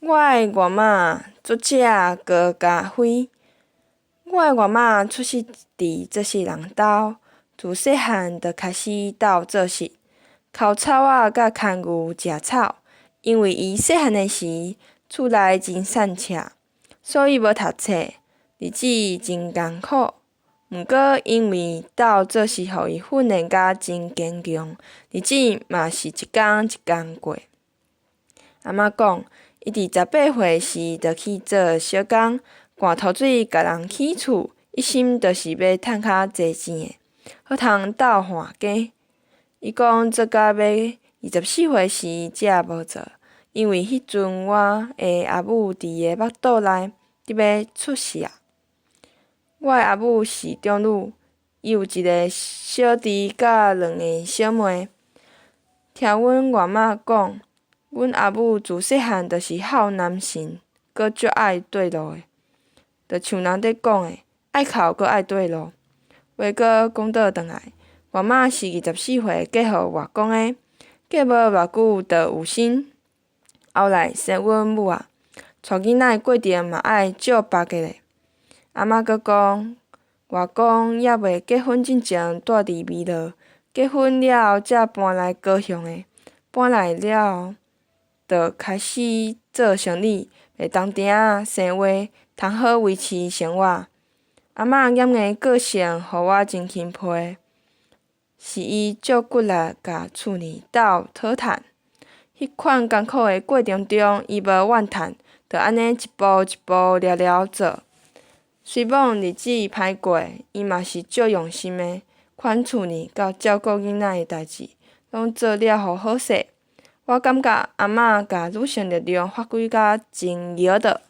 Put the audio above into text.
我的外媽作者高嘉輝。我的外媽出世佇做穡人兜，自細漢就開始鬥做穡，剾草仔佮牽牛食草。因為伊細漢的時，厝內真散赤，所以無讀冊，日子真艱苦。毋過因為鬥做穡，予伊訓練甲真堅強，日子嘛是一工一工過。阿嬤講，伊佇18歲時就去做小工，灌塗水共人起厝，一心就是欲趁較濟錢的，好通鬥換家。伊講做甲欲24歲時才無做，因為彼陣我的阿母佇伊的腹肚內得欲出世矣。我的阿母是長女，伊有一个小弟佮兩个小妹。聽阮外媽講，阮阿母自細漢就是孝男神，閣足愛綴路的，就像人咧講的，愛哭閣愛綴路。話閣講倒轉來，外媽是24歲嫁予外公的，過無偌久就有身，後來生阮母仔，帶囡仔的過程嘛愛照縛一下。阿嬤閣講，外公猶未結婚進前住佇美樂，結婚了後才搬來高雄的。搬來了後，就開始做生理，賣銅釘仔、生畫，通好維持生活。阿嬤嚴的個性，予我真欽佩，是伊足骨力共厝內鬥討趁。彼款艱苦的過程中，伊無怨嘆，就按呢一步一步了了做。雖罔日子歹過，伊嘛是足用心的，看厝內佮照顧囡仔的代誌，攏做了予好勢。我感覺阿嬤共女性力量發揮甲真枵的。